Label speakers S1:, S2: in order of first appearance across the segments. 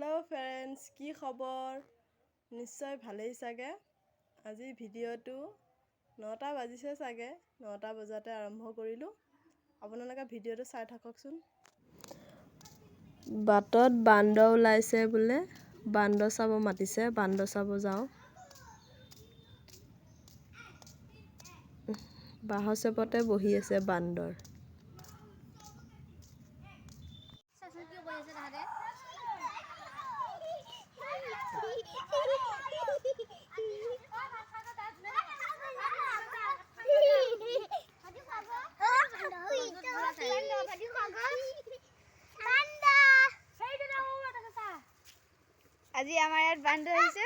S1: Hello' friends, কি খবৰ? নিশ্চয় ভালেই চাগে। আজি ভিডিঅ'টো 9টা বাজিছে চাগে, 9টা বজাতে আৰম্ভ কৰিলোঁ। আপোনালোকে ভিডিঅ'টো চাই থাককচোন। বাটত বান্দৰ ওলাইছে বোলে, বান্দৰ চাব মাতিছে, বান্দৰ চাব যাওঁ। বাঁহৰ চেপতে বহি আছে বান্দৰ।
S2: আজি আমাৰ ইয়াত বান্দৰ আহিছে।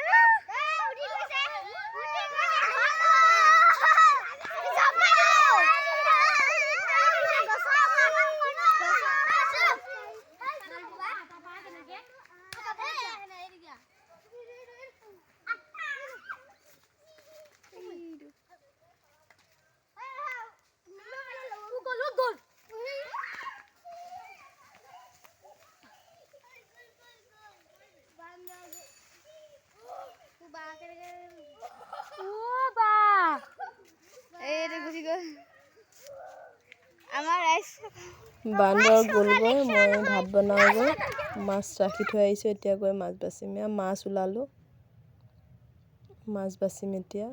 S1: বান্দৰ গ'লগৈ, মই ভাত বনাওঁগৈ। মাছ ৰাখি থৈ আহিছোঁ, এতিয়া গৈ মাছ বাচিম। এয়া মাছ ওলালোঁ, মাছ বাচিম এতিয়া।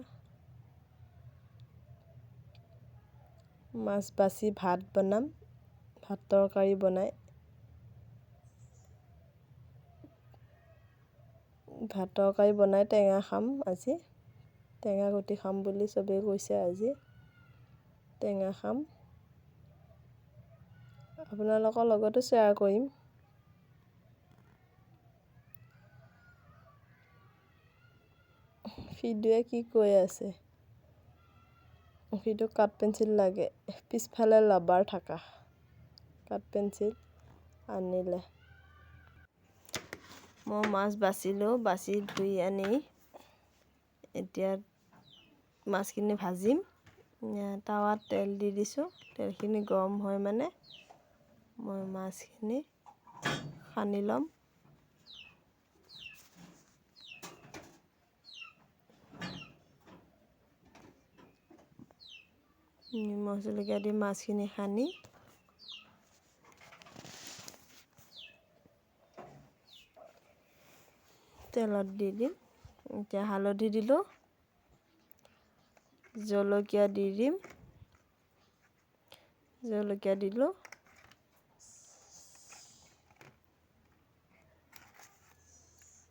S1: মাছ বাচি ভাত বনাম, ভাত তৰকাৰী বনাই টেঙা খাম আজি। টেঙা গুটি খাম বুলি চবেই কৈছে, আজি টেঙা খাম। আপোনালোকৰ লগতো শ্বেয়াৰ কৰিম। ফিডুৱে কি কৈ আছে? ফিডুক কাঠ পেঞ্চিল লাগে, পিছফালে ৰাবাৰ থকা কাঠ পেঞ্চিল আনিলে। মই মাছ বাচিলোঁ, বাচি ধুই আনি এতিয়া মাছখিনি ভাজিম। টাৱাত তেল দি দিছোঁ, তেলখিনি গৰম হৈ মানে মই মাছখিনি সানি ল'ম। নিমখ জলকীয়া দি মাছখিনি সানি তেলত দি দিম। এতিয়া হালধি দিলোঁ, জলকীয়া দি দিম, জলকীয়া দিলোঁ,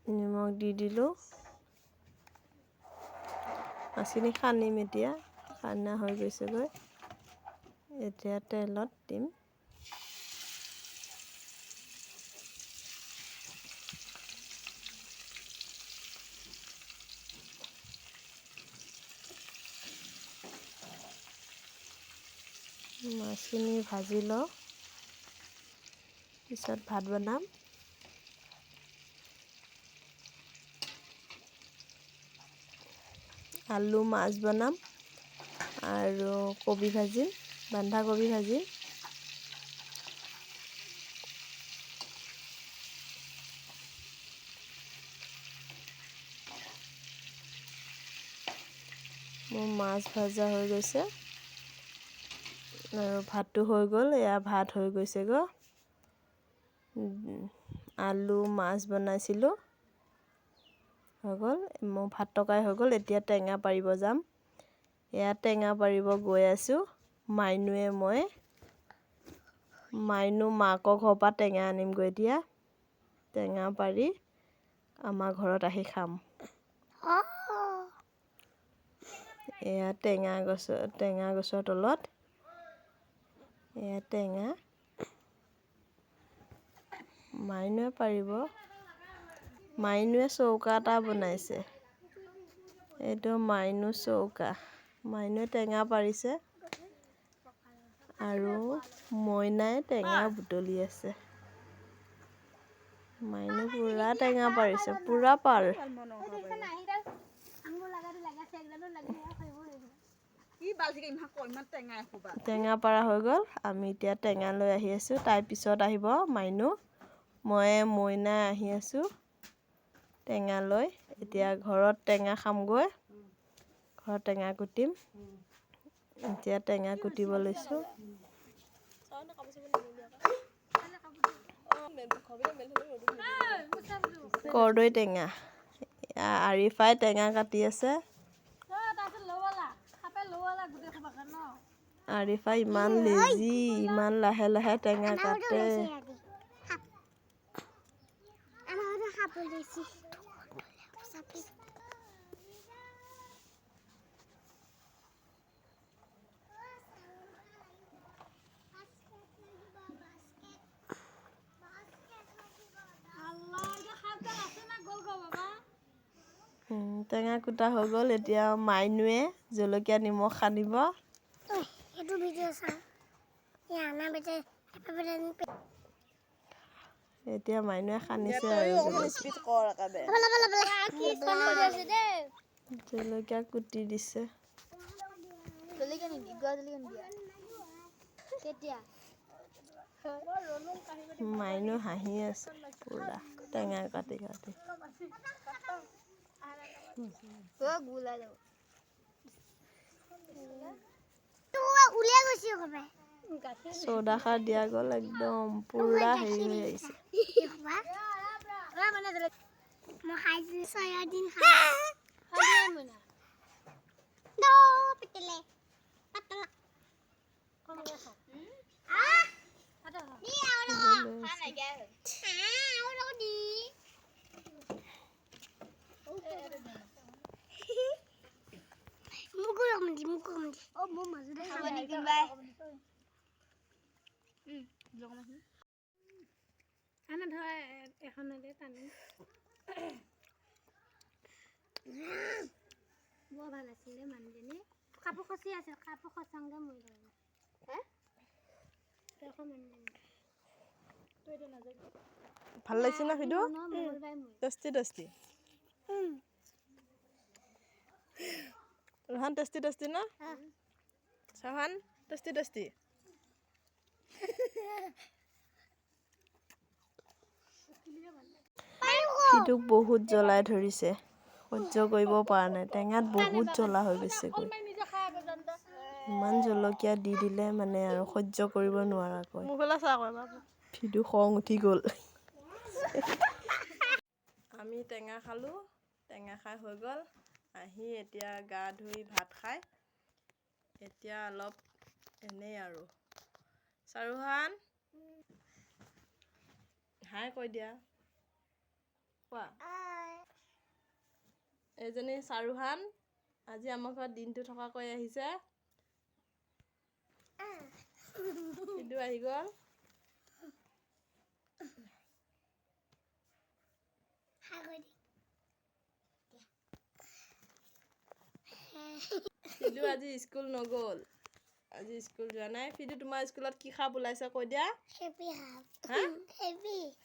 S1: নিমখ দি দিলোঁ। মাছখিনি সানিম এতিয়া, সানা হৈ গৈছেগৈ। এতিয়া তেলত দিম। মাছখিনি ভাজি লওঁ, পিছত ভাত বনাম। আলু মাছ বনাম আৰু কবি ভাজিম, বন্ধাকবি ভাজিম। মোৰ মাছ ভাজা হৈ গৈছে আৰু ভাতটো হৈ গ'ল। এয়া ভাত হৈ গৈছেগৈ। আলু মাছ বনাইছিলোঁ, হৈ গ'ল। মোৰ ভাত তৰকাৰী হৈ গ'ল। এতিয়া টেঙা পাৰিব যাম। এয়া টেঙা পাৰিব গৈ আছোঁ মাইনুৱে মই। মাইনু মাকৰ ঘৰৰ পৰা টেঙা আনিমগৈ। এতিয়া টেঙা পাৰি আমাৰ ঘৰত আহি খাম। এয়া টেঙা গছৰ তলত এয়া টেঙা মাইনুৱে পাৰিব। মাইনুৱে চৌকা এটা বনাইছে, এইটো মাইনু চৌকা। মাইনুৱে টেঙা পাৰিছে আৰু মইনাই টেঙা বুটলি আছে। মাইনু পুৰা টেঙা পাৰিছে, পুৰা পাৰ। টেঙা পাৰা হৈ গ'ল। আমি এতিয়া টেঙা লৈ আহি আছোঁ। তাইৰ পিছত আহিব মাইনু, মই মইনা আহি আছোঁ টেঙা লৈ। এতিয়া ঘৰত টেঙা খামগৈ, ঘৰত টেঙা কুটিম। এতিয়া টেঙা কুটিব লৈছোঁ। কৰ্দৈ টেঙা, আৰিফাই টেঙা কাটি আছে। আৰিফা ইমান লেজি, ইমান লাহে লাহে টেঙা কাটে। টেঙা কুটা হৈ গ'ল। এতিয়া মাইনুৱে জলকীয়া নিমখ সানিব। এতিয়া মাইনুৱে সানিছে আৰু জলকীয়া কুটি দিছে। মাইনু হাঁহি আছে পুৰা টেঙা কাটি কাটি। চৌদা খাৰ দিয়া গ'ল, একদম পুৰা হেৰি হৈ আহিছে। ভাল লাগিছে না video'? Tasty tasty. Rohan tasty tasty না? চাহান টেষ্টি টেষ্টি। সিটোক বহুত জ্বলাই ধৰিছে, সহ্য কৰিব পৰা নাই। টেঙাত বহুত জ্বলা হৈ গৈছেগৈ। ইমান জলকীয়া দি দিলে মানে আৰু সহ্য কৰিব নোৱাৰাকৈ ফিদু খং উঠি গ'ল। আমি টেঙা খালোঁ, টেঙা খাই হৈ গ'ল। আহি এতিয়া গা ধুই ভাত খাই এতিয়া অলপ এনেই আৰু। চাৰুহান হাই কৈ দিয়া। কোৱা। এইজনী চাৰুহান আজি আমাৰ ঘৰত দিনটো থকাকৈ আহিছে। সিটো আহি গ'ল। ফিদু আজি স্কুল নগ'ল, আজি স্কুল যোৱা নাই। ফিদু, তোমাৰ স্কুলত কি সাপ ওলাইছে কৈ দিয়া।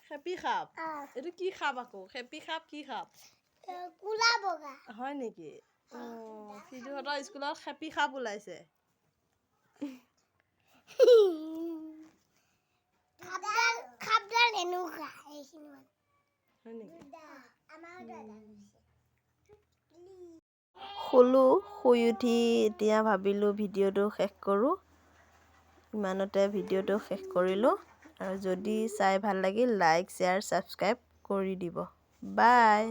S1: খেপি সাপ। এইটো কি সাপ আকৌ? খেপি সাপ কি সাপ? হয় নেকি? অঁ, ফিদুহঁতৰ স্কুলত খেপি সাপ ওলাইছে। হয় নেকি? শুলোঁ, শুই উঠি এতিয়া ভাবিলোঁ ভিডিঅ'টো শেষ কৰোঁ। ইমানতে ভিডিঅ'টো শেষ কৰিলোঁ। আৰু যদি চাই ভাল লাগিল, লাইক, শ্বেয়াৰ, ছাবস্ক্ৰাইব কৰি দিব। বাই।